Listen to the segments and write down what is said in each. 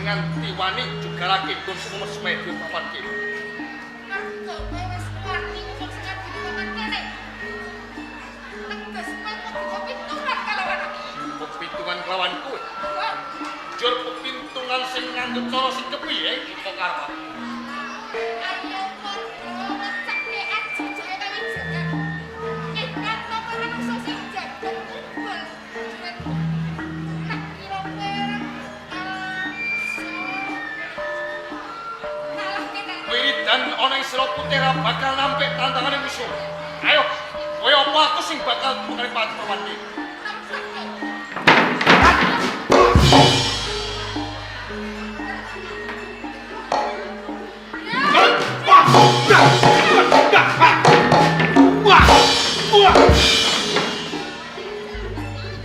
nganti wani jugarake nggon semua semedi papan ki. Mergo kowe wis wani ngomong sing adine papan kene. Teges kowe kudu pepintungan kalawan aku. Pepintungan kelawan kowe. Jur pepintungan sing nganggo cara sing kepiye kita karep. Ayo padha ngecake aji Jaya Kawijayan. Yen kantoko manungsa sing jagat kumpul. Tak kira kowe ora bakal iso ngalahke karo Wiridan ana ing Sela Putih ra bakal nampik tantangane musuh. Ayo, kaya apa aku sing bakal tumengkari papan ki. Tersake.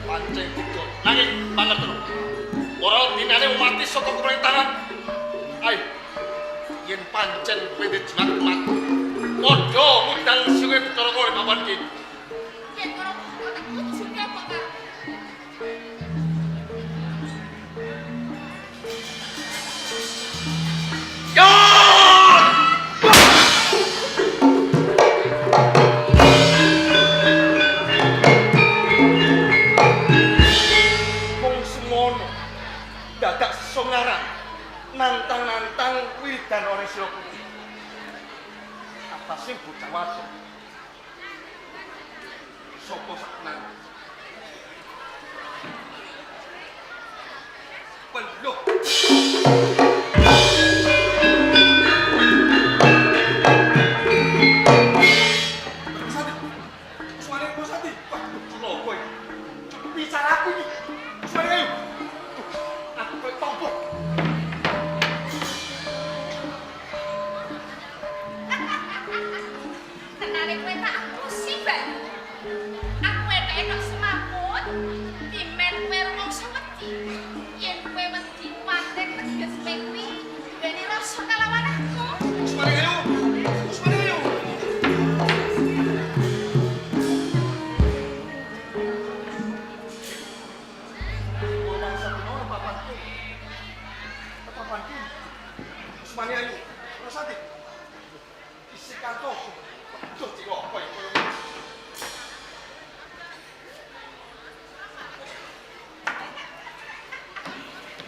Pancen tiga. Nanging pangertenu. Ora dinane mati saka kumring tangan. Ayo. Yen pancen kowe dijimat mati. Padha ngundang siwe Bathara Kala papan ki. Yen ora tak ujune apa karo. Ya! Wong semono dadak sesongaran nantang-nantang wiridan ora Sela Putih. Apa sing bocah wadon? Sopo sakmenan? Peluh. Santi. Suara Bos Santi. Waduh, celaka iki. Cukup bicara aku iki. Suara ayo. Duh, aku koyo tombo. Tenane kowe tak apusi, Bayu. Aku etok-etok semaput, dimen kowe rumangsa wedi. Yen kowe wedi kuwatir teges kowe kuwi duweni rasa kalawan aku. Suara ayo. Suara ayo. Mangsa dino papan ki. Papan ki. Usmani ayu. Rosati. Isi kantor. Duh, cilaka iki.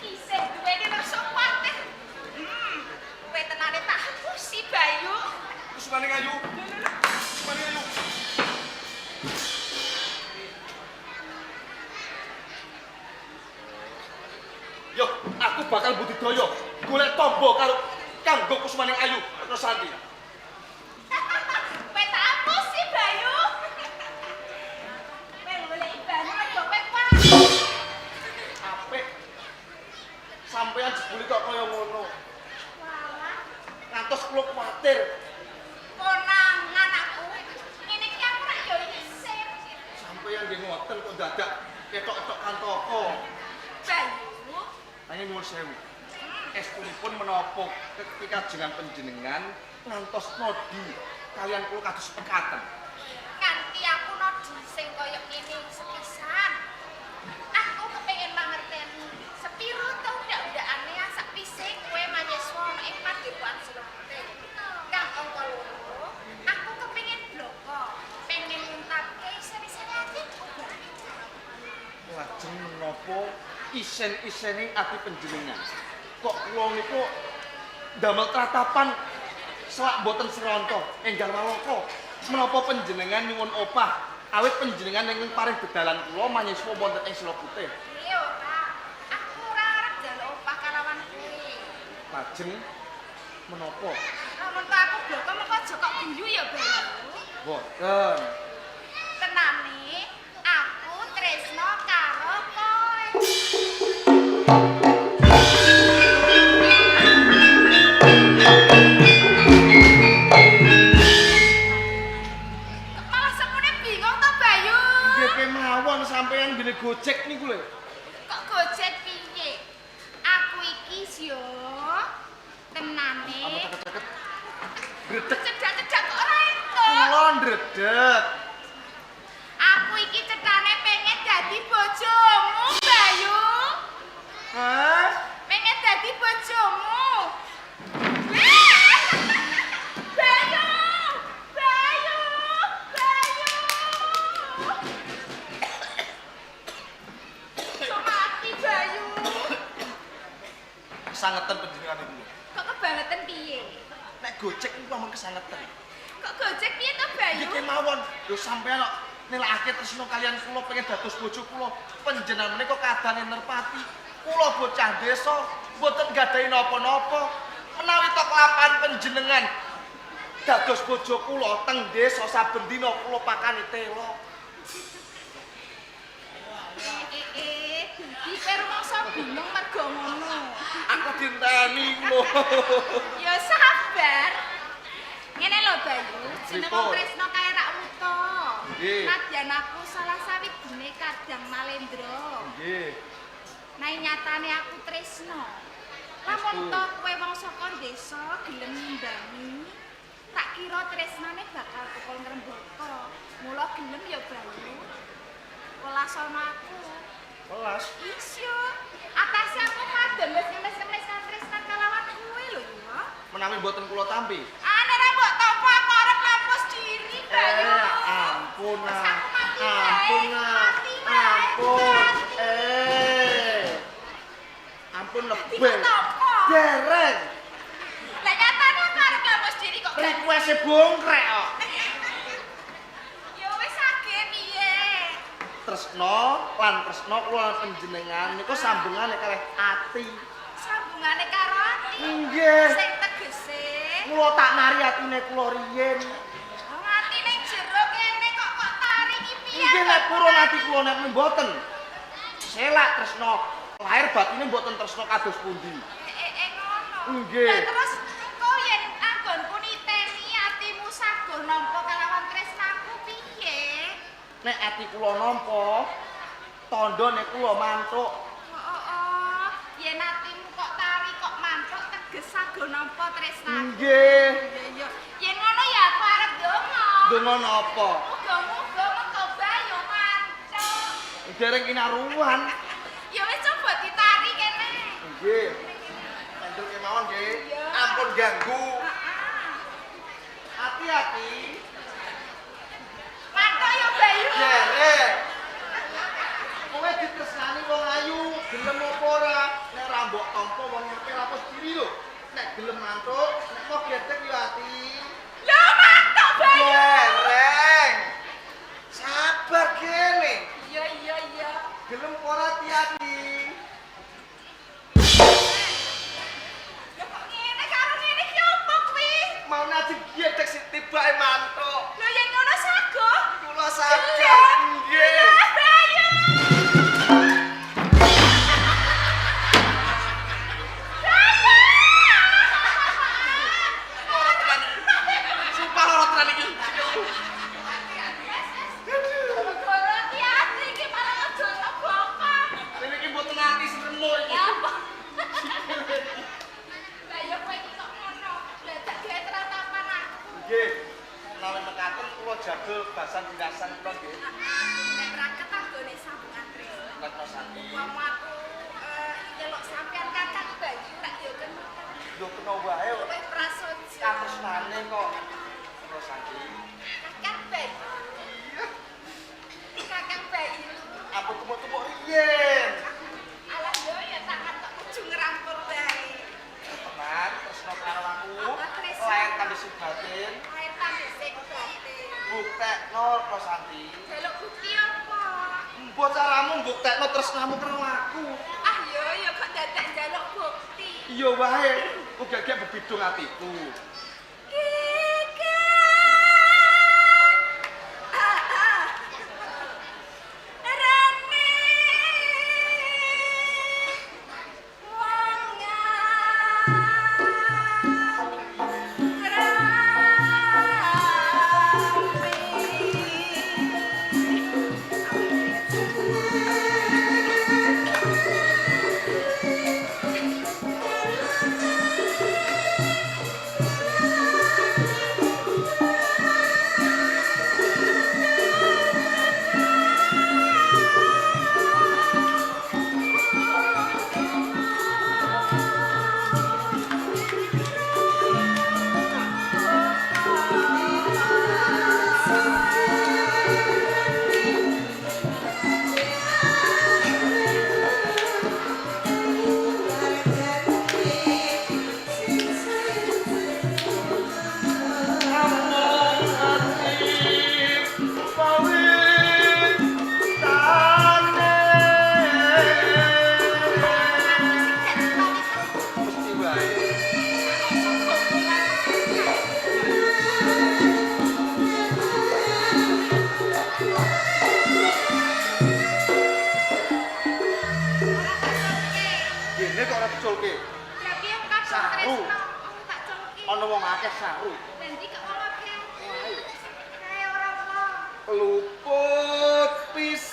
Isih duweni rasa kuwatir. Kowe tenane tak apusi, Bayu. Usmani ayu. Usmani ayu. Yo, aku bakal budidaya golek tombo karo kanggo Kusmaning Ayu Rosanti. Kowe tak apusi, Bayu. Kowe golek banyu mergo kowe kuwatir. Apik. Sampeyan jebule kok kaya ngono. Walah. Ngantos kula kuwatir. Konangan aku. Ngene iki aku rak yo isih. Sampeyan nggih ngoten kok dadak ketok-ketok kantoko. Bayu, Nanging nyuwun sewu. Estunipun menapa ketika jenengan panjenengan ngantos nodi kalian kula kados pekaten. Nganti aku nodi sing kaya ngene sepisan. Aku kepengin mangerteni sepiro to undak-undakane sakwise kowe manyeswa ana ing padepokan Sela Putih. Kang angka loro, aku kepengin bloko, pengen nguntapke isen-isene atiku. Lajeng menapa isen-isene ati panjenengan? Kok kula niku damel tratapan selak boten sronto enggal walaka. Menapa panjenengan nyuwun opah awit panjenengan ingkang paring bedalan kula manyeswa wonten ing Sela Putih. Iya ora, aku ora arep njaluk opah kalawan kowe. Lajeng menapa? Lamun kok aku bloko mengko aja kok guyu ya, Bayu. Boten. Tenane aku tresno karo kowe. Kok malah semune bingung to, Bayu? Nggih kemawon sampeyan nggene Gojek niku lho. Kok Gojek piye? Aku iki yo tenane Ceket-ceket. Ndredeg cedak-cedak kok ora entuk. kula ndredeg. Aku iki cetane pengen dadi bojomu, Bayu. Hah? Pengen dadi bojomu. Kesangeten panjenengan iku. Kok kebangetan piye? Nek gojek niku ampun kesangeten. Kok gojek piye to, Bayu? Nggih kemawon. Lho sampeyan kok nilakake tresna kalian kula pengen dados bojo kula. Panjenengan menika kadane nerpati. Kula bocah desa mboten gadahi napa-napa. Menawi tok kelapan panjenengan dados bojo kula teng desa saben dina kula pakani telo. Iki kowe rumangsa bingung mergo ngono. Aku dinteni lho. Ya sabar. Ngene lho Bayu, jeneng wong Pripun? tresna kae rak wuta. Nggih. Nadyan aku salah sawijine kadang Malendra. Nggih. Nang nyatane aku tresna. Lamun Estu. to kowe wong saka desa gelem nimbangi, tak kira tresnane bakal tukul ngrembaka. Mula gelem ya Bayu. Welasana aku. Welas. Isyo, atase aku madem wis ngemes-ngemes tresnan kalawan kowe lho ya. Menawi mboten kula tampi. Ah, nek ora mbok tampa aku arep lapus diri, Bayu. Ampun Wis ah. aku mati wae. Ampun ah. Mati wae. Ampun. Mati. Ampun lebih. Ditampa. Dereng. Lah nyatane aku arep lapus diri kok. Request-e bongkrek kok. Ya wis age piye? Tresno lan tresno kula lan panjenengan niku sambungane kalih ati. Sambungane karo ati. Nggih. Sing tegese Kula tak nari atine kula riyin. wong ati ning jero kene kok kok tari iki piye? Nggih nek purun ati kula nek mboten. Selak tresno. Lahir batine mboten tresno kados pundi. Ngono. Nggih. Lah terus engko yen anggonku niteni atimu saguh nampa kalawan tresnaku piye? Nek ati kula nampa, tandane kula mantuk. Oh. Yen atimu kok tari kok mantuk teges saguh nampa tresnaku. Nggih. Iya iya. Yen ngono ya aku arep ndonga. Donga napa? Muga-muga mengko Bayu mantuk. Dereng kinaruwan. Ya wis coba ditari kene. Nggih. Mendel kemawon nggih. Iya. Ampun ganggu. Heeh. Hati-hati. Mantuk ya Bayu. Dereng. Kowe ditresnani wong ayu, gelem apa ora? Nek ora mbok tampa wong ngepe lapos diri lho. Nek gelem mantuk, nek mau gedhek yo ati. Lho mantuk Bayu. Dereng. Sabar kene. Iya iya iya. Gelem ora ati-ati. Lho kok ngene karo ngene iki apa kuwi? Mau naji gedhek sing tibake mantuk. Lho yen ngono saguh. Kula saged. Nggih. Lah Bayu. Ora tenan. Sumpah ora tenan iki. Goro ati iki malah ngedol bokong. Ini iki mboten ati sremuk iki. Ya apa? Lah ya kowe iki kok ngono. Lah tak gawe tratapan aku. Nggih. Menawi mekaten kula jagel basan dinasan kula nggih. Nek raket anggone sambungan tresna. Retno Santi. Wong aku nyeluk sampean Kakang Bayu rak ya kena. Lho kena wae Luwih prasaja. katresnane kok. Retno Santi. Kakang Bayu. Kakang Bayu. Ampun tumuk-tumuk riyen. Alah yo ya tangan kok kudu ngrangkul wae. Tenan tresno karo aku. Apa tresno? Lair tandus batin. Air tandus sing batin. Buktekno Retno Santi. Jaluk bukti apa? Mbok caramu mbuktekno tresnamu karo aku. Ah yo yo kok dadak njaluk bukti. Iya wae, uga gek bebidung atiku. Keke. Ah ah. Rame. Wong Saru. Tresno, aku tak celki. Ana wong akeh saru. Nanti kok wong akeh. Kae ora ono. Luput pisan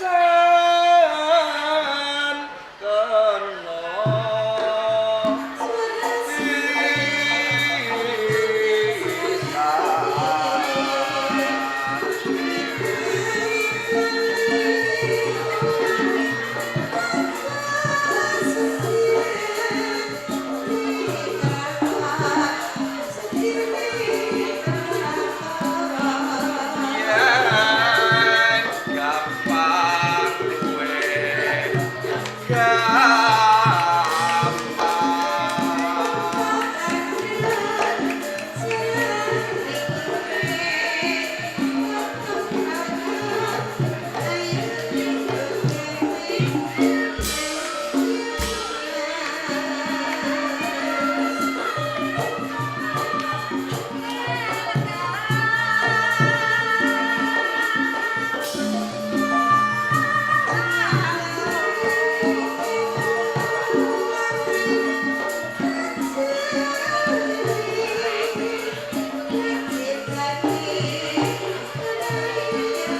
kena yen gampang luwe gampang.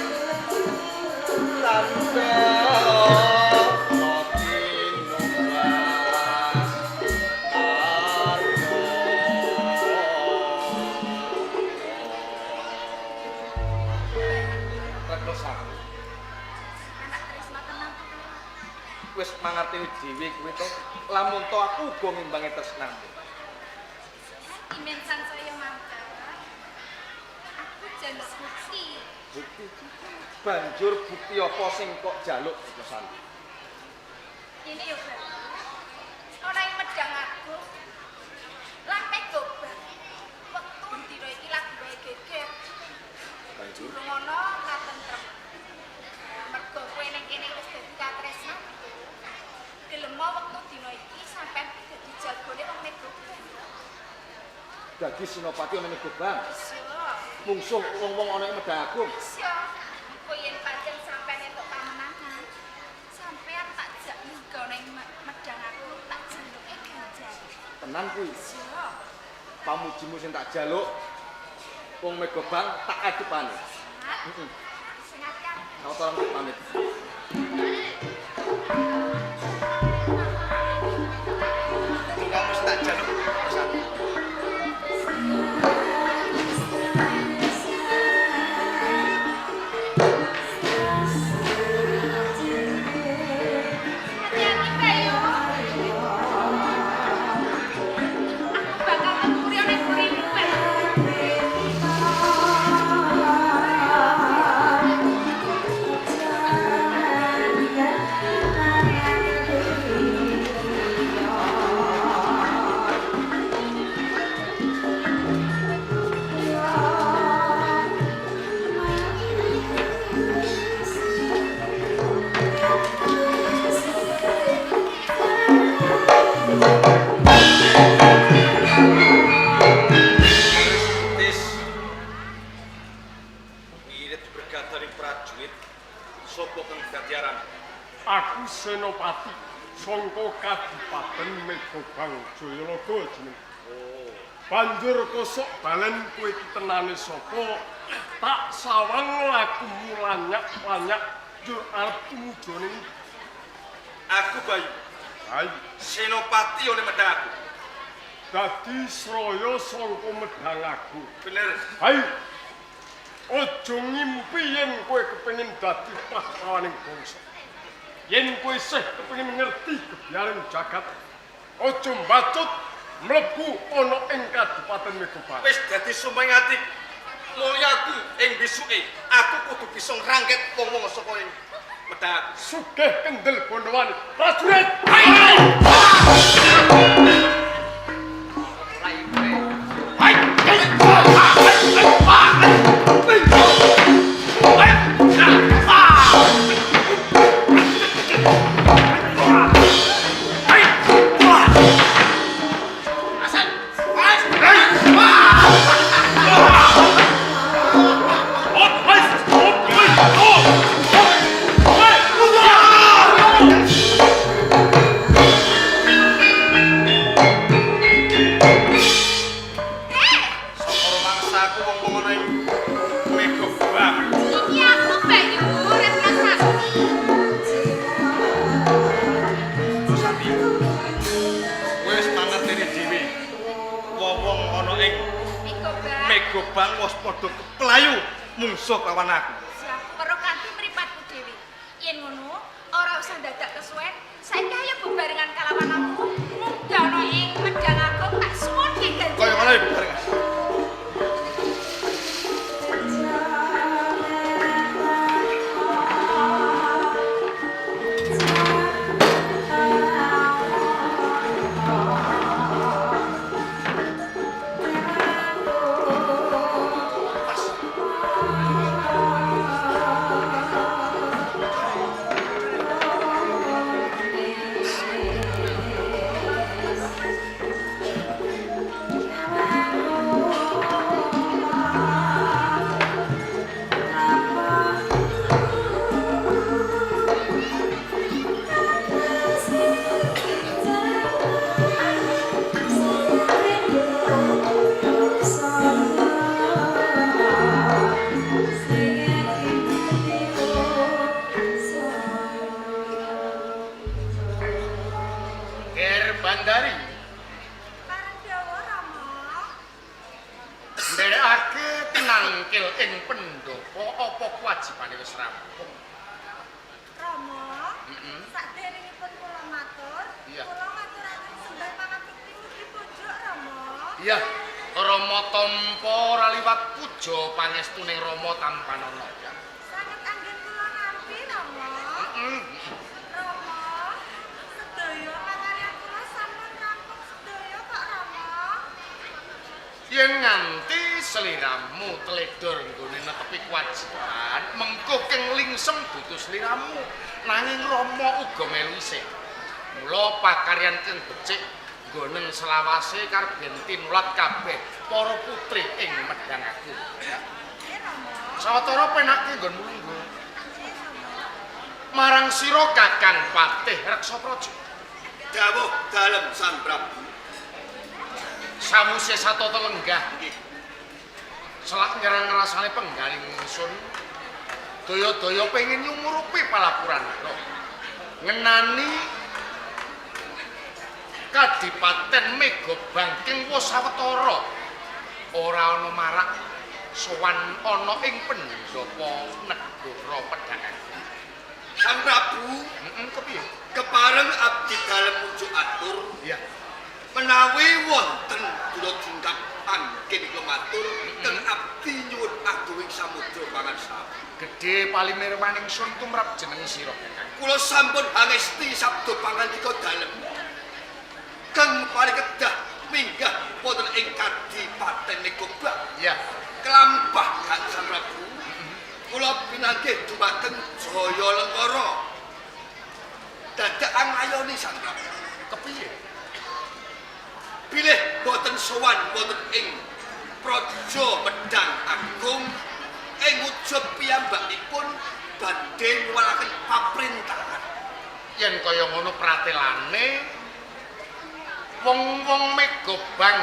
Tanda tinumbas arga. Retno Sari, Anak Tresno tenan to. wis mangerteni dhewe kowe to, lamun to aku uga ngimbangi tresnamu. Imen sansaya mangkat. Aku jaluk bukti. Bukti. Banjur bukti apa sing kok jaluk Retno Sari? Ini yo Bang. Ana ing Medang Agung. Lan Megobang. Wektu dina iki lagi wae geger. Banjur Durung ana katentrem. Mergo kowe ning kene wis dadi katresnan. Gelemo wektu dina iki sampean dadi jagone wong Megobang. Dadi Senopati ana Megobang, Iya. mungsuh wong-wong ana ing Medang Agung. Iya. Engko yen pancen sampean entuk pamenangan, sampean tak jak munggah ning Medang Agung tak jaluke ganjar. Tenan kuwi. Iya. Pamujimu sing tak jaluk wong Megobang tak adepane. Heeh. Sing akeh. Aku tolong pamit. Tunggamu sing tak jaluk Sari. Hati-hati Bayu. Aku bakal ngeturi ning burimu, Bayu. Tis Ngirit bergadaring prajurit sapa kang dadi aran? Aku Senopati sangka Kadipaten Megobang Jayalaga jeneng. Oh, Banjur kosok balen kowe iki tenane sapa? Tak sawang lakumu lanyak-lanyak njur arep tumuju ning aku Bayu, Ayo Senopati oleh Medang Agung. Dadi sraya sangka Medang Agung. Bener. Ayo. Aja ngimpi yen kowe kepengin dadi pahlawaning bangsa. Yen kowe isih kepengin ngerti gebyareng jagat, aja mbacut mlebu ana ing Kadipaten Megobang. Wis dadi sumeng ati mulyaku ing bisuke. Aku kudu bisa ngrangket wong-wong saka ing Medang Agung. Sugih kendel Bondowani. Prajurit! Megabang wis padha keplayu mungsuh lawan aku. Siap, perlu kanthi mripatku dhewe. Yen ngono, ora usah dadak kesuwen. Saiki ayo bebarengan kalawan aku. Munggah ana ing Medang Agung tak suwunke ganjaran. Kaya ngono ya bebarengan. Ger Bandari, Pareng dawa Rama. Ndherekake tinangkil ing pendopo apa kewajibane wis rampung. Rama, saderengipun kula matur, kula ngaturaken sembah pangabekti mugi punjuk Rama. Iya, Rama tampa ora liwat puja pangestune Rama tampanana. Sanget anggen kula nampi Rama. Rama, sedaya pakaryan kula sampun rampung sedaya kok Rama. Yen nganti sliramu teledor nggone netepi kewajiban, mengko keng lingsem dudu sliramu, nanging Rama uga melu isih. Mula pakaryan keng becik nggonen selawase karben tinulat kabeh para putri ing Medang Agung. Nggih Rama. Sawetara penake nggonmu lungguh. Nggih Rama. Marang sira Kakang Patih Reksa Praja. Dawuh dalem Sang Prabu. Sawuse satata lenggah Nggih. selak nyerang ngrasane penggaling ingsun. Daya-daya pengin nyumurupi palapuran ira. Ngenani Kadipaten Megabang keng wis sawetara ora ana marak sowan ana ing pendopo negara Pedhangan. Sang Prabu, Heeh, kepiye? Kepareng abdi dalem mujuk atur. Iya. Menawi wonten kula tingkap anggen kula matur, teng abdi nyuwun aduwing samudra pangarsa. Gedhe palimirman ingsun tumrap jeneng sira, Kakang. Kula sampun hangesti sabda pangandika dalem. Keng parikedah minggah wonten ing Kadipaten Megabang. Iya. Kelampah Kang Sang Prabu. Kula pinanggih dumateng Jaya Lengkara. Dadak angayoni Sang Prabu. Kepiye? Bilih boten sowan wonten ing Praja Medang Agung ing ujub piyambakipun badhe nyuwaraken paprintahan. Yen kaya ngono pratelane wong-wong Megabang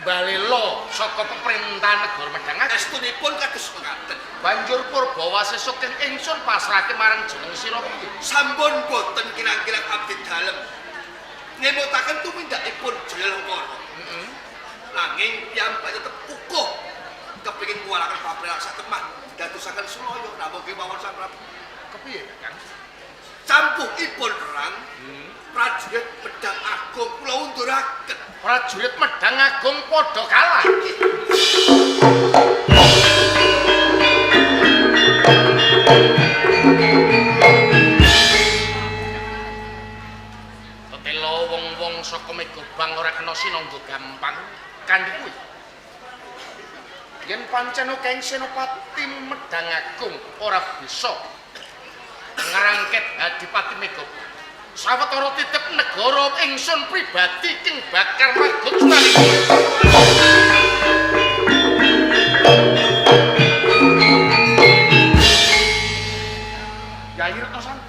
mbalela saka peperintahan negara Medang Agung. Estunipun kados mekaten. Banjur Purbawasesa keng ingsun pasrahke marang jeneng sira kepiye? Sampun boten kirang-kirang abdi dalem ngemutaken tumindakipun Jaya Lengkara. Heeh. Nanging piyambak tetep kukuh kepengin nguwaraken paprintahan satemah dadosaken sulaya namung kemawon Sang Prabu. Kepiye, Kakang? Campuhipun perang, prajurit Medang Agung kula unduraken. Prajurit Medang Agung padha kalah. Tetela wong-wong saka Megabang ora kena sinangga gampang kanthi kuwi. Yen pancen akeh Senopati Medang Agung ora bisa ngrangket Adipati Megabang. Sawetara titip negara ingsun pribadi king bakar magut Sunalingga. Yayi Retno Santi.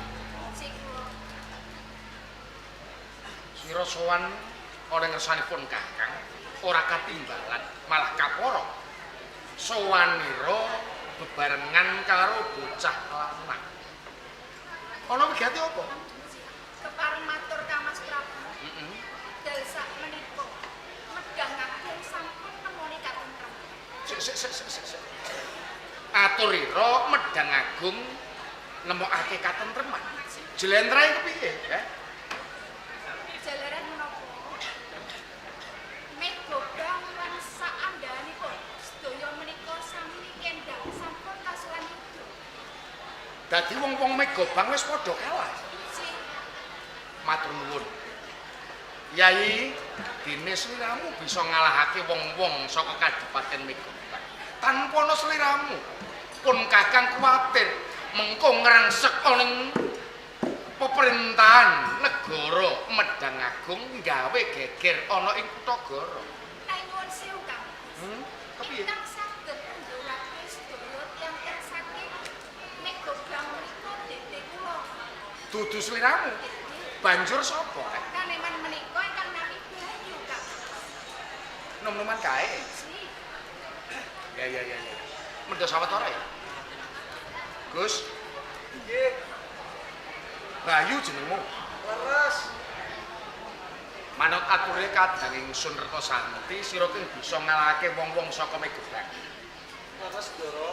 Sira sowan ana ngersanipun Kakang ora katimbalan, malah kapara. Sowanira bebarengan karo bocah lanang. Ana wigati apa? Kepareng matur ka Mas Prabu. Heeh. Dal sak menika Medang Agung sampun nemoni katentreman. Sik sik sik sik. Aturira Medang Agung nemokake katentreman. Jlentrahe kepiye, ya? Jalaran menapa? Megobang lan saandhanipun sedaya menika sami kendhang sampun kasuran yuda. Dadi wong-wong Megobang wis padha kalah. Sing Matur nuwun. Yai, dene sliramu bisa ngalahake wong-wong saka Kadipaten Megobang. Tanpa ana sliramu, pun Kakang kuwatir mengko ngrangsek ana ing peperintahan negara Medang Agung gawe geger ana ing Kutagara. Nyuwun sewu, Kang. Kepiye? Ingkang saged ngundurake sedaya tiyang-tiyang saking Megobang menika dede kula. Dudu sliramu. Banjur sapa? Kaneman menika ingkang nami Bayu, Kang. Nom-noman kae. Si. Ya ya ya ya. Mendho sawetara ya. Gus, Nggih, Bayu jenengmu. leres. Manut ature kadang ingsun Reta Santi sira ki bisa ngalahake wong-wong saka Megobang. Leres, Ndara.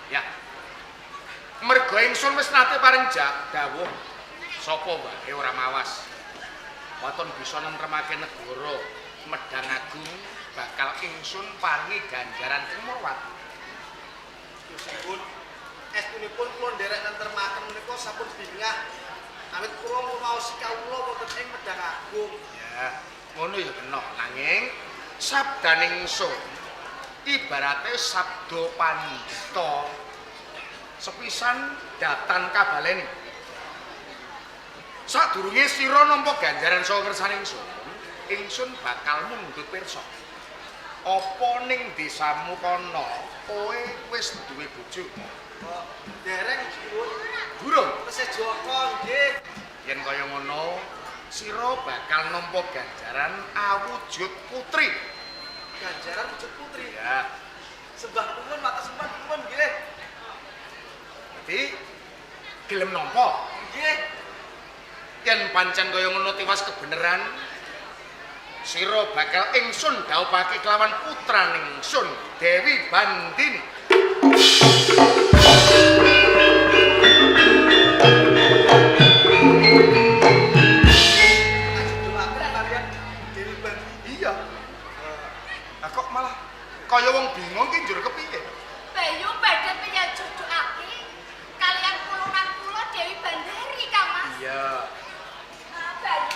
Ya. Merga ingsun wis nate paring dawuh sapa wae ora mawas. Waton bisa nentremake negara Medang Agung bakal ingsun paringi ganjaran kemurwat. Gusipun, estunipun kula nderek nentremaken menika sampun bingah. Awit kula ngumaosi kawula wonten ing Medang Agung. Ya, ngono ya kena nanging sabdaning ingsun ibarate sabda pandhita sepisan datan kabaleni. Sadurunge sira nampa ganjaran saka kersane ingsun, ingsun bakal mundhut pirsa. Apa ning desamu kono kowe wis duwe bojo? Kok dereng pun Durung. tesih Joko nggih. Yen kaya ngono, sira bakal nampa ganjaran awujud putri. Ganjaran wujud putri. Ya, Sembah nuwun matur sembah nuwun nggih. dadi gelem nampa. Nggih. Yen pancen kaya ngono tiwas kebeneran, sira bakal ingsun dhawuhake kelawan putraning ingsun Dewi Bandini. Ajudoaken kalian Dewi Bandini. Iya. Lah kok malah kaya wong bingung ki njur kepiye? Bayu badhe pinyajodohake kalian kulunan kula Dewi Bandari, Kang Mas. Iya. Ah, Bayu.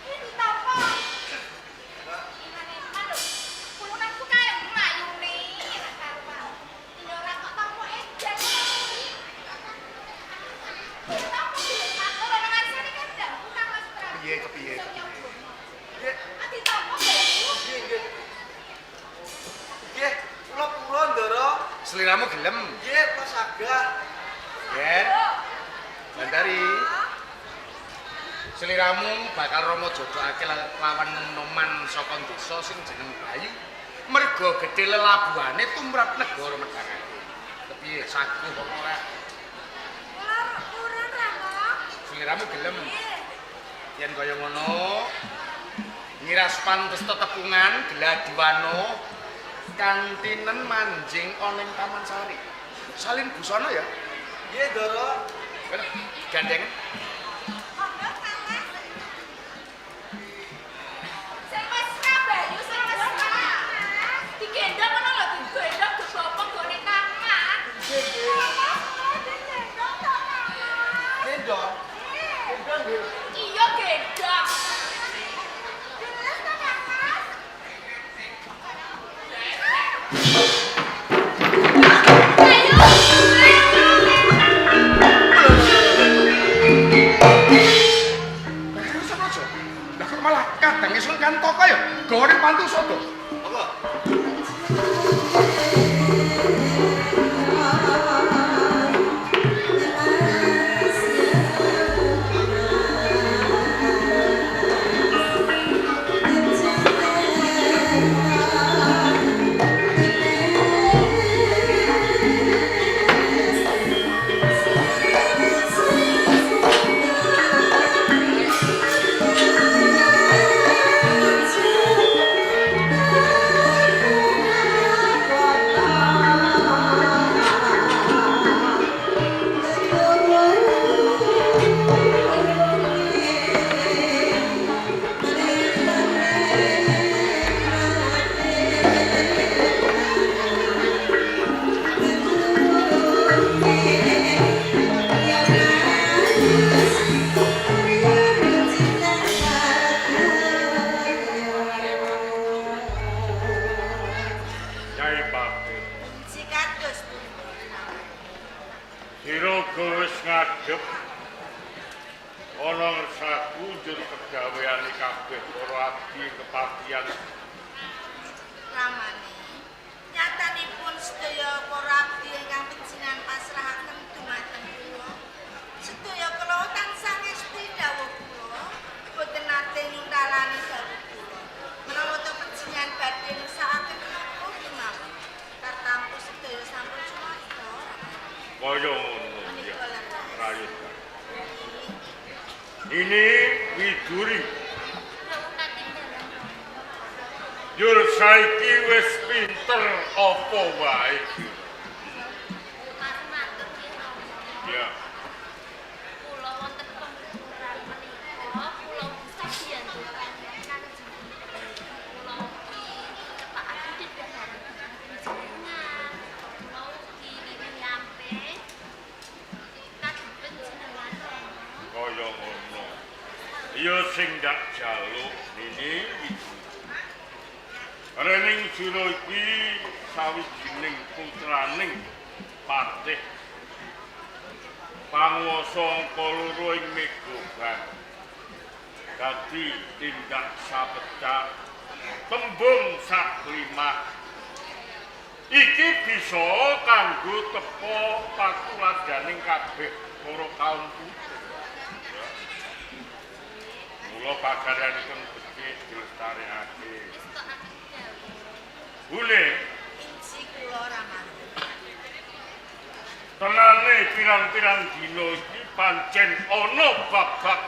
Ini ditapa? Iman-iman lho. Kulunanku kae mayune ora karuan. Ini ora kok tampa edan kuwi. Tampa gelem matur ana ngarsane kandhangku Kang Mas Prabu. Piye, kepiye, kepiye? Nggih. Ah, ditampa Bayu. Nggih, nggih. Nggih, kula purun Ndara. Seliramu gelem. Nggih, kula sagah. Yen Bandari. Seliramu bakal Rama jodhokake lawan nom-noman saka desa sing jeneng Bayu. Merga gedhe lelabuhane tumrap negara Medang Agung. Kepiye saguh apa ora? Kula purun Rama. Seliramu gelem. Nggih. Yen kaya ngono, ngiras pantes tetepungan gladiwana kantinen manjing ana ing Taman Sari. Salin busana ya. Nggih, Ndara. Wela, gandeng. Monggo Kang Mas. Sing mesra Bayu, sing mesra. Digendong ngono lho, digendong gebopong gone taman. Nggih, nggih. Digendong to, Kang Mas. Gendong. Gendong nggih. Iya gendong. Jelas to, Kang Mas? Bayu, Bayu. Lah aja. Lah kok malah kadang ingsun kantaka ya gawane pantu sodo. Apa? Thank abdi kepatihan. Ramane, nyatanipun sedaya para abdi ingkang panjenengan pasrahaken dumateng kula. Sedaya kula tansah ngesti dawuh kula, boten nate nyuntalani dawuh kula. Menawa to panjenengan badhe ngersakaken menapa kemawon. Tartamtu sedaya sampun sumarta. Kaya ngono ya. Menika leres. Prayogya. Ini Widuri. Dawuh katindalan Rama. Yur saiki wis pinter apa wae. Pareng matur nggih Rama. Ya. Kula wonten pembukuran menika kula sabiyantu kaliyan Kanjeng. Kula ugi cepakaken dedhaharan panjenengan. Kula ugi nyampe kagem panjenengan Rama. Kaya ngono. Ya sing ndak jaluk ini Widuri. Rening sira iki sawijining putraning patih panguwasa angka loro ing Megoban. Dadi tindak sapecak tembung sak limah. Iki bisa kanggo tepa patuladaning kabeh para kaum putih. Mula pagaryanipun becik dilestarekake. Ngestokaken dawuh. Bule, Inji kula Ramane. tenane pirang-pirang dina iki pancen ana bab-bab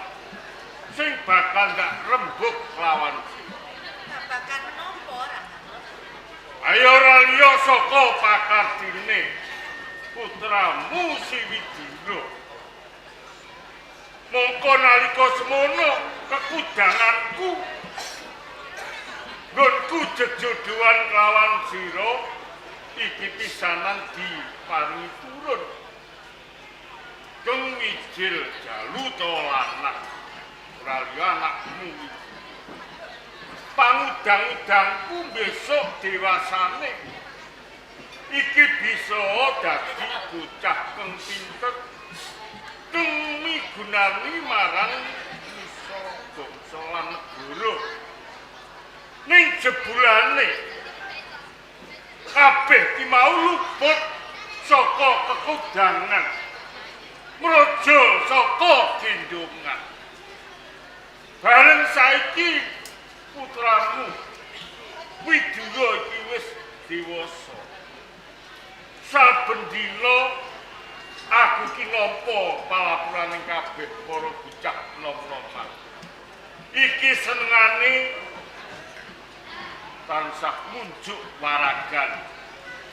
sing bakal ndak rembug lawan sira. Babagan menapa Ramane? Ayo ora liya saka pakardine putramu si Widura. Mongko nalika semono kekudanganku nggonku jejodohan kelawan sira iki pisanan diparingi turun. Keng wijil jalu ta lanang ora liya anakmu iki. Pangudang-udangku besok dewasane iki bisa dadi bocah kang pinter kang migunani marang nusa bangsa lan negara. Ning jebulane kabeh ki mau luput saka kekudangan, mrojo saka gendongan. Bareng saiki putramu Widura iki wis dewasa. Saben dina aku ki nampa palapuraning kabeh para bocah nom-noman. Iki senengane tansah munjuk waragan,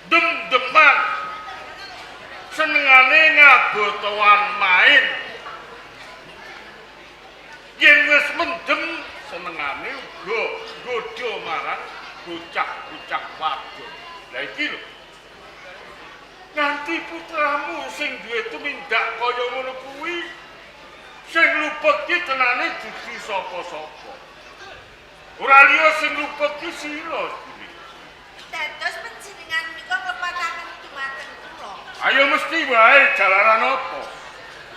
dem-deman, senengane ngabotoan main. Yen wis mendem senengane uga nggodha marang bocah-bocah wadon. Lah iki lho. Nganti putramu sing duwe tumindak kaya ngono kuwi sing luput ki tenane dudu sapa-sapa. Ora liya sing luput ki sira kuwi. Dados panjenengan menika nglepataken dumateng kula. Ayo mesti wae jalaran apa?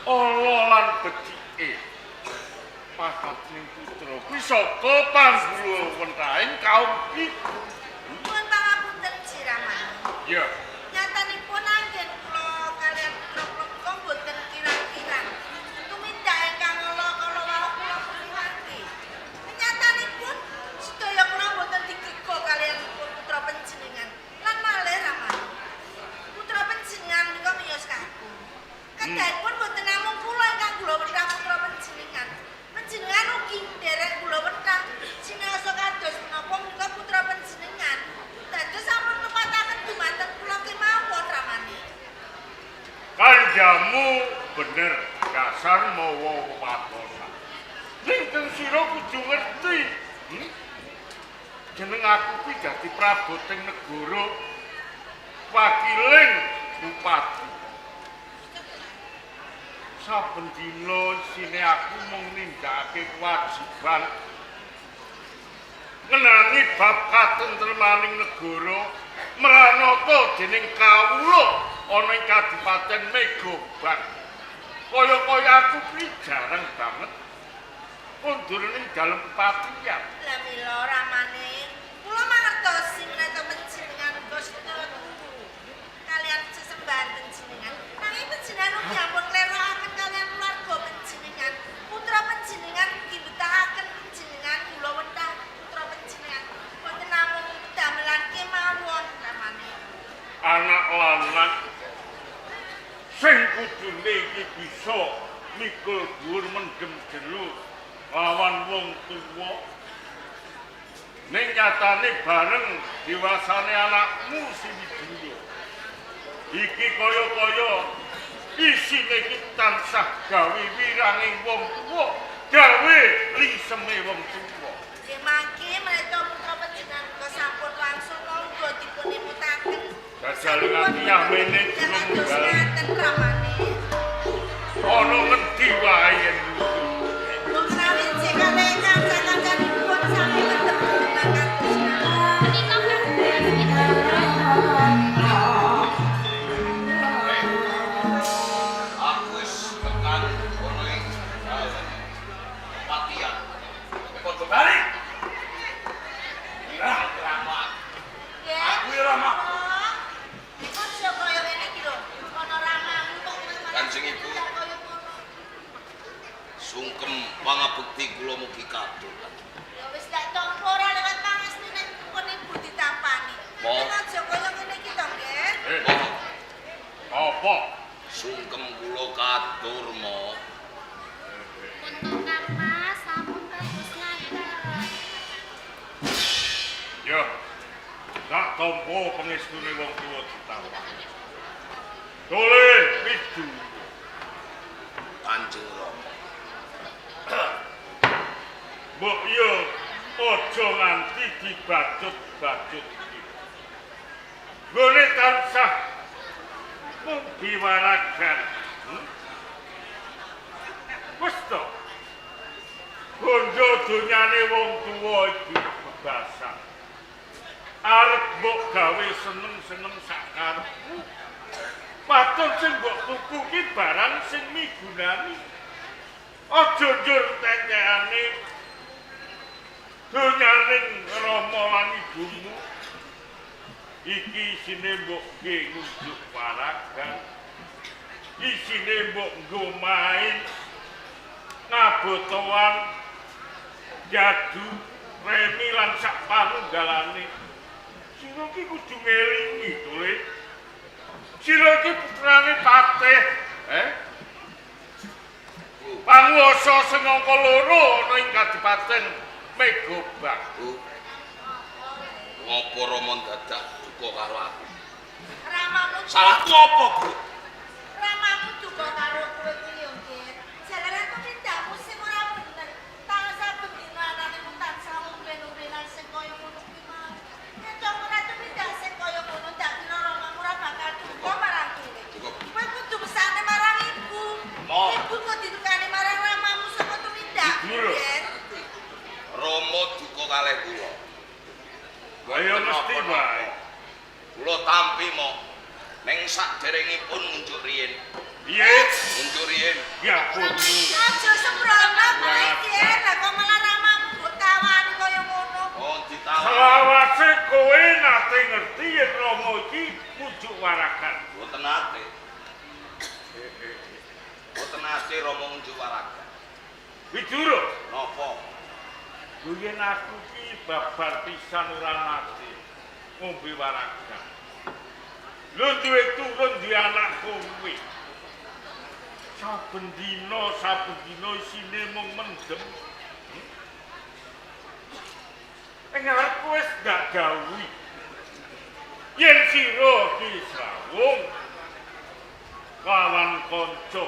Ala lan becike. Pakatning putra kuwi saka panggulawentahing kaum ibu. Nuwun pangapunten Jiramani. Ya. Nyatanipun anggen kula kaliyan putra kula menika mboten kirang-kirang. Tumindak ingkang ala kala wau kula pun. Nyatanipun sedaya kula mboten digego kaliyan putra panjenengan. Lan malih Ramani. Putra panjenengan menika miyos kakung. Kedahipun mboten namung kula ingkang kula wetah putra panjenengan. Panjenengan ugi nderek kula wetah sinaosa kados menapa menika putra panjenengan. Dados sampun nglepataken dumateng kula kemawon Ramani. Kanjamu bener dasar mawa wewakosan. Ning teng sira kudu ngerti. Jeneng aku kuwi dadi praboting negara wakiling bupati. Saben dina isine aku mung nindakake kewajiban ngenani bab katentremaning negara mranata dening kawula ana ing Kadipaten Megobang. Kaya-kaya aku kuwi jarang banget Kondur ning dalem kepatihan. Lah mila ramane kula mangertosi menawi panjenengan uga sedaya turu kalian sesembahan panjenengan. Nanging panjenengan ugi ampun nglerokaken kalian keluarga panjenengan. Putra panjenengan ugi betahaken panjenengan kula wetah putra panjenengan. Boten namung damelan kemawon ramane. Anak lanang sing kudune iki bisa mikul dhuwur mendem jero lawan wong tuwa. Ning nyatane bareng dewasane anakmu si Widura. Iki kaya-kaya isine iki tansah gawe wiranging wong tuwa, gawe liseme wong tuwa. Nggih mangke menawi putra panjenengan uga sampun wangsul monggo dipun emutaken. Jajal nganti yahmene durung munggah. Ngaten ramane. Ana ngendi wae yen lucu. Mbok menawi cek kalih kanca-kancanipun sami tetep kados Menika Kang Mas Widura. Aku wis tekan ana ing dalem kepatihan. Padha balik. Lah, Rama. Aku ya Rama. Iku aja kaya ngene iki lho. Ana ramamu kok kowe malah Kanjeng Ibu. kaya ngono. Sungkem pangabekti kula mugi katur. Ya wis lek tampa ora lewat pangestu nek pun ibu ditampani. Mo. Nek aja kaya ngene iki to, Nggih. Mo, Apa? sungkem kula katur, Mo. Untuk Kang Mas sampun kados ngaten. Ya. Tak tampa pangestune wong tuwa ditampani. Tole Widura. Kanjeng Rama. Mbok yo aja nganti dibacut-bacut iki. Nggone tansah mung diwaragan. Wis to. Bondo donyane wong tuwa iki bebasan. Arep mbok gawe seneng-seneng sak karepmu. Patut sing mbok tuku ki barang sing migunani. Aja njur tentekane donyaning rama lan ibumu. Iki isine mbok nggih ngunjuk waragan. Isine mbok nggo main ngabotoan jadu remi lan sak panunggalane. Sira ki kudu ngelingi to, Le. Sira iki putrane patih, eh? Panguwasa sing angka loro ana ing Kadipaten Megobak. Bu. Ngopo Rama dadak duka karo aku? Ramamu Salahku apa, Bu? Ramamu duka karo kowe kuwi yo, Nggih. Jalaran tumindakmu sing ora bener. Tansah bendina anane mung tansah umben-umbenan sing kaya ngono kuwi mau. Yen cok ora tumindak sing kaya ngono, ndak kira ramamu ora bakal duka marang kowe. Duka. Kowe kudu mesakne marang ibu. Mo. Ibu kok didukani marang ramamu saka tumindak. Widura. Nggih. Rama duka kalih kula. Lah ya mesti wae. Kula tampi mo. Ning saderengipun ngunjuk riyin. Piye? Ngunjuk riyin. Ya kudu. Aja sembrono kowe, Nggih. Lah kok malah ramamu mbok tawani kaya ngono. Oh, ditawani. Selawase kowe nate ngerti yen Rama iki mujuk waragan. Mboten nate. Mboten nate Rama ngunjuk waragan. Widura, Napa? lho yen aku ki babar pisan ora nate ngombe waragan. Lho duwe turun duwe anak kowe. Saben dina isine mung mendem. Ing ngarepku wis gak dawuhi. Yen sira ki srawung lawan kanca,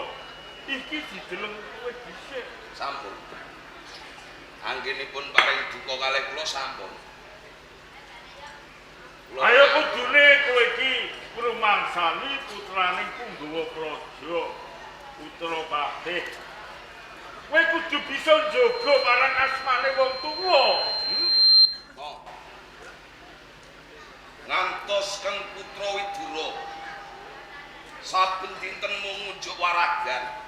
iki dideleng kowe dhisik. Sampun. Anggenipun paring duka kalih kula sampun. Kula Ayo kudune kowe iki ngrumangsani putrane Punggawa Praja, putra Patih. Kowe kudu bisa njaga marang asmane wong tuwa. Oh. Ngantos Kang Putra Widura saben dinten mung ngunjuk waragan.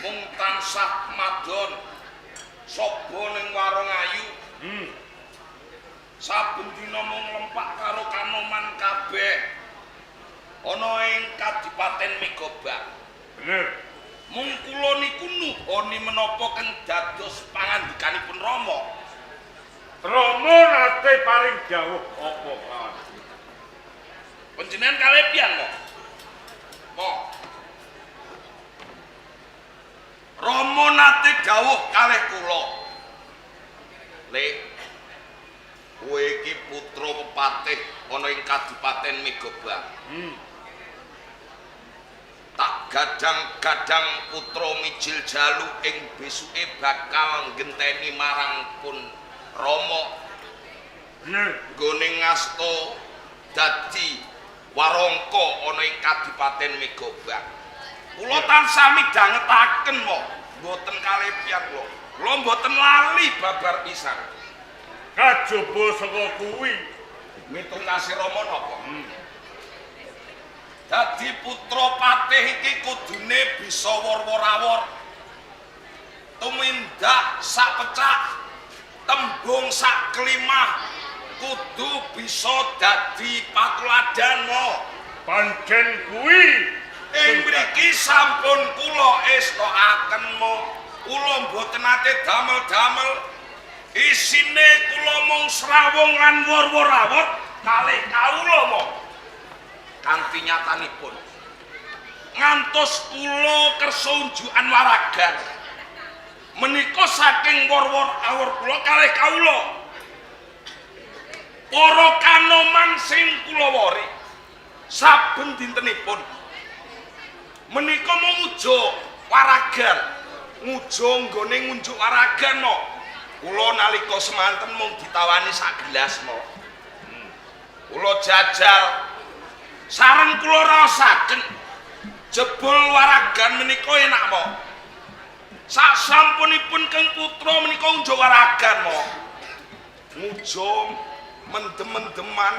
Mung tansah madon sobo ning warung ayu. Saben dina mung lempak karo kanoman kabeh. Ana ing Kadipaten Megabak. Bener. Mung kula niku nuhoni menapa keng dados pangandikanipun Rama. Rama nate paring dawuh apa kawan? Panjenengan kalepian mo. Mo. Rama nate dawuh kalih kula. Le, kowe iki putra pepatih ana ing Kadipaten Megabak. Tak gadang-gadang putra mijil jalu ing besuke bakal nggenteni marang pun Rama. Bener. Nggone ngasta dadi warangka ana ing Kadipaten Megabak. Kula tansah midhangetaken mo, mboten kalepian kula. Kula mboten lali babar pisan. Kajaba saka kuwi ngitung kasih Rama napa? Dadi putra patih iki kudune bisa wor-worawor. Tumindak sak pecak, tembung sak kelimah, kudu bisa dadi patuladan mo. Pancen kuwi ing mriki sampun kula estokaken mo. Kula mboten nate damel-damel. Isine kula mung srawung lan wor-worawor kalih kawula mo. Kanthi nyatanipun ngantos kula kersa unjukan waragan menika saking wor-wor awor kula kalih kawula. Para kanoman sing kula wori saben dintenipun menika ngujo waragan, ngujo nggone ngunjuk waragan mo. Kula nalika semanten mung ditawani sak gelas mo. Kula jajal sareng kula raosaken jebul waragan menika enak mo. Sak sampunipun keng putra menika unjuk waragan mo. Ngujo mendem-mendeman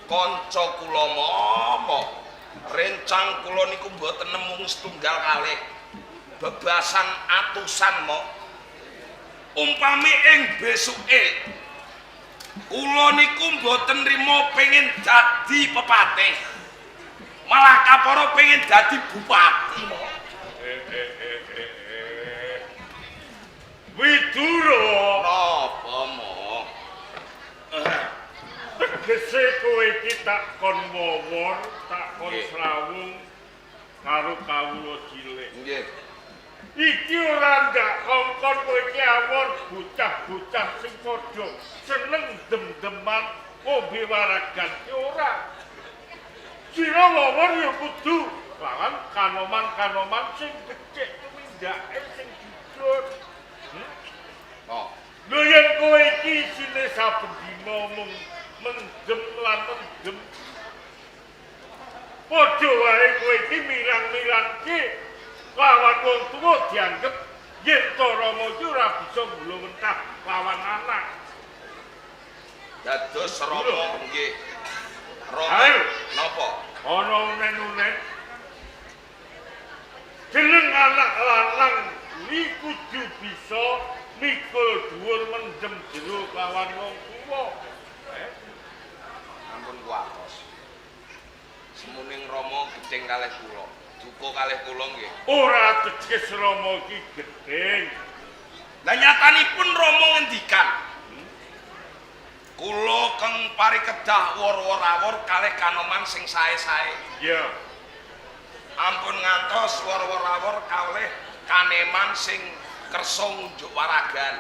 kanca kula momo. Rencang kula niku mboten nemu setunggal kalih. Bebasan atusan mo. Umpami ing besuke kula niku mboten nrimo pengin dadi pepatih. Malah kapara pengin dadi bupati mo. Widura. Napa mo? Tegese kowe iki tak kon wowor, tak kon srawung karo kawula cilik. Nggih. Iki ora ndak kongkon kowe iki awor bocah-bocah sing padha seneng dem-deman ngombe waragan ki ora. Sira wowor ya kudu lawan kanoman-kanoman sing becik tumindake sing jujur. Oh. Lho yen kowe iki isine saben dina mung mendem lan mendem. Padha wae kowe iki mirang-mirangke lawan wong tuwa dianggep yen to Rama iki ora bisa nglowentah lawan anak. Dados Rama nggih. Rama napa? Ana unen-unen. Jeneng anak lanang kuwi kudu bisa mikul dhuwur mendem jero lawan wong tuwa. Ampun kuwatos. Semuning Rama gething kalih kula. Duka kalih kula nggih. Ora teges Rama iki gething. Lah nyatanipun Rama ngendikan, kula keng parikedah wor-worawor kalih kanoman sing sae-sae. Iya. Ampun ngantos wor-worawor kalih kaneman sing kersa ngunjuk waragan.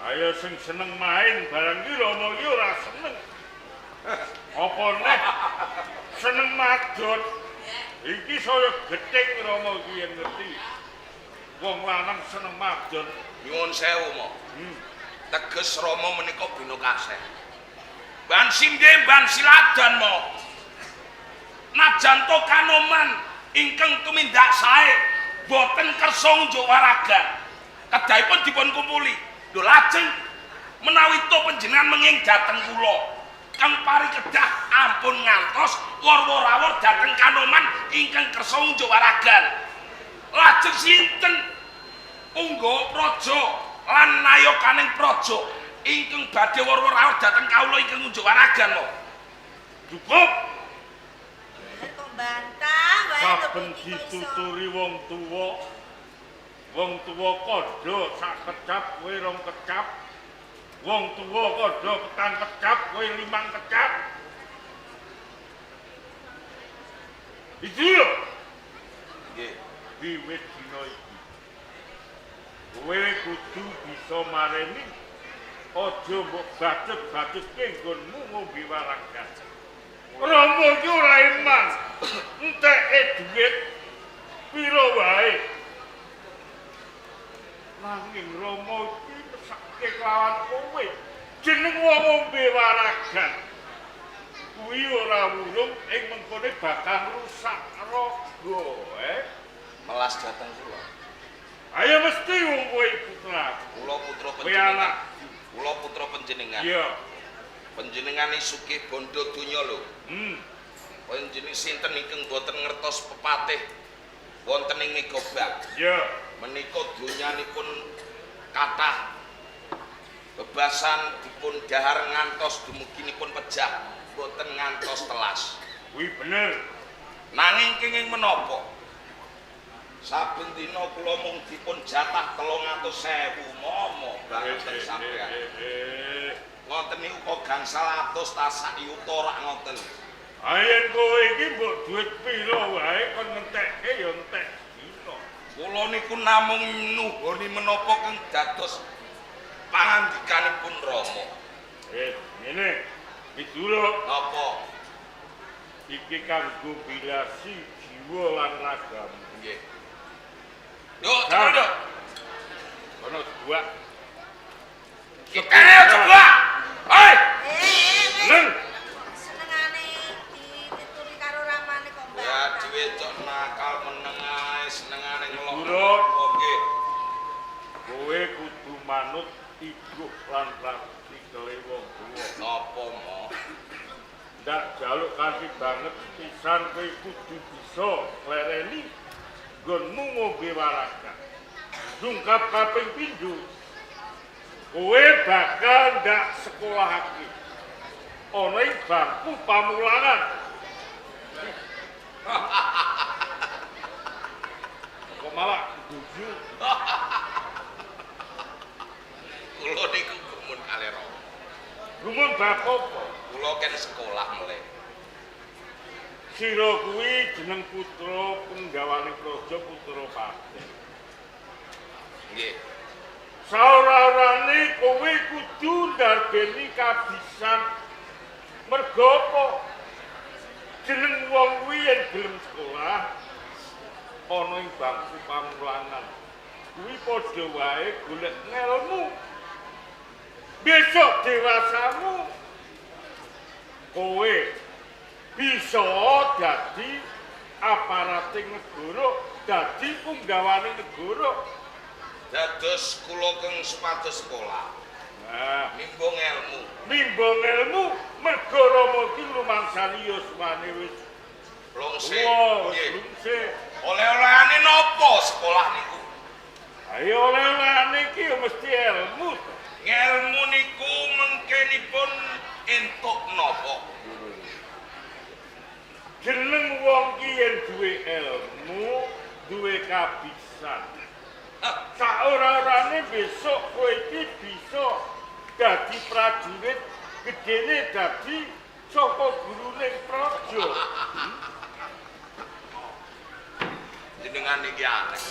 Ayo sing seneng main barang iki Rama iki ora seneng. Apa neh seneng madon. Iki saya gething Rama iki yen ngerti. Wong lanang seneng madon. Nyuwun sewu mo. Teges Rama menika bina kaseh. Ban sindhe ban siladan mo. Najan to kanoman ingkang tumindak sae boten kersa ngunjuk waragan. Kedahipun dipun kumpuli. Lho lajeng menawi to panjenengan menging dhateng kula. Kang parikedah ampun ngantos wor-worawor dhateng kanoman ingkang kersa ngunjuk waragan. Lajeng sinten Punggawa praja lan nayokaning praja ingkang badhe wor-wor dhateng kawula ingkang ngunjuk waragan mo. Cukup. Kok bantah wae lho Saben iki kok iso. dituturi wong tuwa, wong tuwa kandha sak kecap kowe rong kecap. Wong tuwa kandha petang kecap kowe limang kecap. Iki lho. Nggih. Wiwit dina iki. Kowe kudu bisa mareni. Aja mbok bacut-bacutke nggonmu ngombe waragan. Rama iki ora iman. Enteke dhuwit pira wae. Nanging Rama iki mesake kelawan kowe. Jeneng wong ngombe waragan. Kuwi ora wurung ing mengkone bakal rusak raga, eh. Melas dhateng kula. Ayo mesti wong kowe putra. Kula putra Kowe panjenengan. anak. Kula putra panjenengan. Iya. Panjenengane sugih bondo donya lho. Panjenengan sinten ingkang boten ngertos pepatih wonten ing Megabak. Iya. Menika donyanipun kathah bebasan dipun dahar ngantos dumuginipun pejah boten ngantos telas. Kuwi bener. Nanging kenging menapa? Saben dina kula mung dipun jatah 300.000 momo banget sampean. Ngoten niku kok gangsal atus tasak yuta rak ngoten. Ayen kowe iki mbok dhuwit pira wae kon ngentekke ya entek dina. Kula niku namung nuhoni menapa kang dados pangandikanipun Rama. Ngene. Widura. Napa? Iki kanggo bilasi jiwa lan ragamu. Nggih. Yo, cekel, Dok. Ono dua. Kene coba. Hei. Neng. Senengane dituturi karo ramane kok Ya bantah. dhewe cok nakal meneng ae senengane ngelok. Widura. Nggih. Kowe kudu manut ibu lan praktikale wong tuwa. Napa mo? Ndak jaluk kanthi banget pisan kowe kudu bisa nglereni nggonmu ngombe waragan. Dungkap kaping pindho. Kowe bakal ndak sekolahake. Ana ing bangku pamulangan. Kok malah guyu? Kula niku gumun kalih Rama. Gumun bab apa? Kula ken sekolah melih. Sira kuwi jeneng putra penggawane praja putra Patih. Nggih. Saora-orane kowe kudu ndarbeni kabisan. Mergo apa? Jeneng wong kuwi yen gelem sekolah ana ing bangku pamulangan. Kuwi padha wae golek ngelmu. Besok dewasamu kowe bisa dadi aparating negara, dadi punggawane negara. Dados kula keng supados sekolah. Nah, Nimba ngelmu. Nimba ngelmu mergo Rama iki lumangsani yuswane wis Lungse. tuwa, wis Nggih. lungse. Oleh-olehane napa sekolah niku? Ayo oleh-olehane iki ya mesti ilmu. to. Ngelmu niku mengkenipun entuk napa? Jeneng wong ki yen duwe ilmu, duwe kabisan. Saora-orane besok kowe iki bisa dadi prajurit, gedene dadi saka gurune praja. Jenengan niki aneh.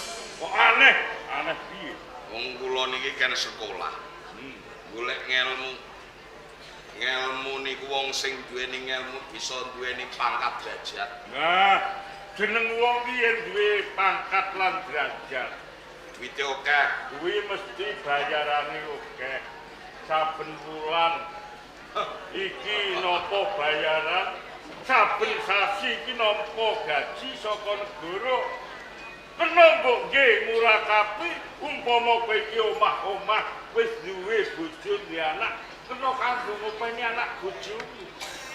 Kok aneh? Aneh piye? Wong kula niki kan sekolah. Golek ngelmu. Ngelmu niku wong sing duweni ngelmu bisa duweni pangkat derajat. Nah, jeneng wong ki yen duwe pangkat lan derajat, Duwite akeh. kuwi mesti bayarane akeh. Saben wulan iki napa bayaran, saben sasi iki nampa gaji saka negara. Kena mbok nggih ngurakapi umpama kowe iki omah-omah wis duwe bojo duwe anak, kena kanggo ngopeni anak bojomu.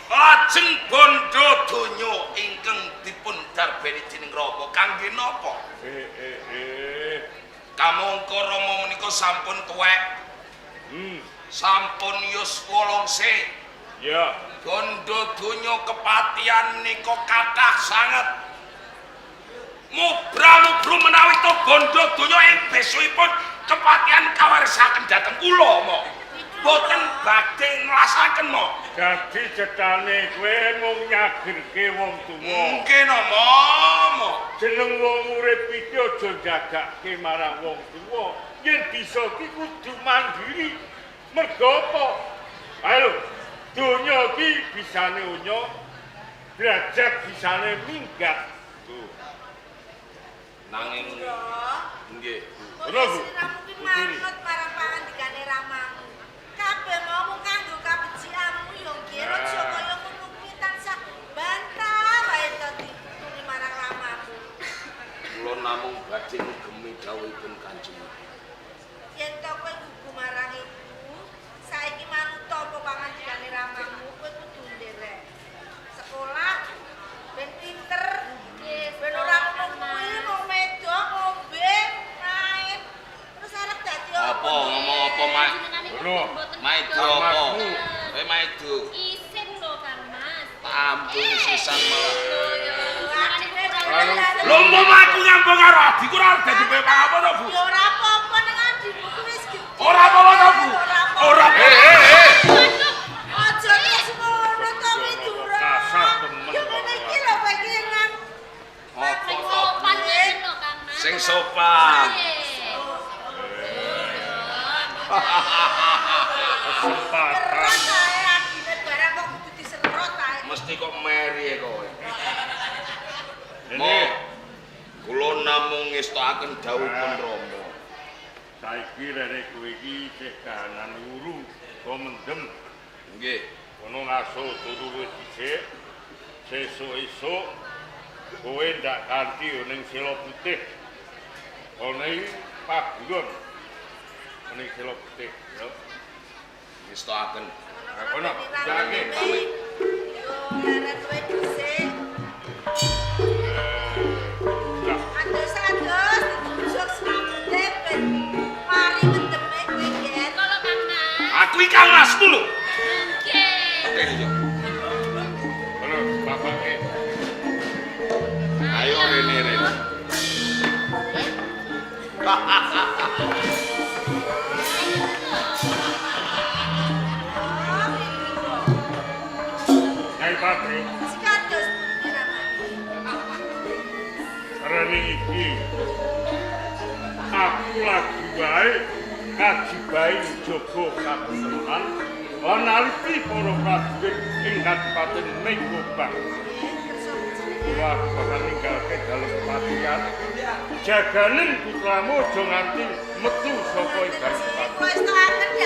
Lajeng bondo donya ingkang dipun darbeni dening Rama kangge napa? Kamangka Rama menika sampun tuwek. Sampun yuswa longse. Ya. Bondo donya kepatihan menika kathah sanget. Mubra-mubru menawi to bondo donya ing besokipun kepatihan kawarisaken dhateng kula, Mo. Boten badhe nglasaken, Mo. Dadi cetane kowe mung nyagerke wong tuwa. Nggih no, Mo. Jeneng wong urip iki aja njagake marang wong tuwa. Yen bisa ki kudu mandiri. Mergo apa? Ayo, donya iki bisane onyo, derajat bisane minggat. Tuh. Nanging nggih. Ngono, Bu. Sliramu ki manut marang pangandikane ramamu. Kabeh mau kanggo kabecikanmu ya nggih aja kaya ngono kuwi tansah bantah wae to dituturi marang ramamu. Kula namung badhe ngugemi dawuhipun Kanjeng Ibu. Yen to kowe gugu marang ibu, saiki manut apa pangandikane ramamu, kowe kudu nderek. Sekolah ben pinter, ben ora ngono kuwi mung medok ngombe, main. Terus arep dadi Apa ngomong apa, Mak? Lho, Maido apa? Kowe maido. Isin lho Kang Mas. Tak ampun sisan malah. Lho ya, jenengane Lho umpama aku ngambung karo adikku ora dadi apa to, Bu? Ya ora apa-apa ning adikmu kuwi wis gedhe. Ora apa-apa to, Bu? Ora apa-apa. Aja terus ngono to Widura. Kasar temen. Ya ngene iki lho kowe iki nang Apa Sing to? sopan lho Kang Mas. Sing sopan. Kesempatan. Serot ae adine barang kok kudu diserot ae. Mesti kok meri kowe. Ini Mo, kula namung ngestokaken dawuhipun Rama. saiki rene kowe iki isih kahanan wuru, kok mendem. Nggih. Kono ngaso turu wis dhisik. Sesuk esuk kowe ndak kanthi ning Sela Putih. Kono iki paguron. Ning Sela Putih, ya. Ngestokaken. Nah, kono, jake. Yo leren kowe dhisik. Lah, Adus-adus dijujuk semamute ben mari mendeme kowe Ger. Kalau Kang Mas. Aku iki Kang Masmu lho. Nggih. Oke, yo. kono bapake. Ayo rene rene. Oh, Widura. Nyai Patri, Sikados pundi ramane? rene iki. Aku lagi wae kajibahe njaga katenan lan naliti para prajurit ing Kadipaten Megobah. Kersa panjenengan. Kula aku bakal ninggalke dalem kepatihan. Jaganen putramu aja nganti metu saka ing dalem kepatihan. Kula estokaken.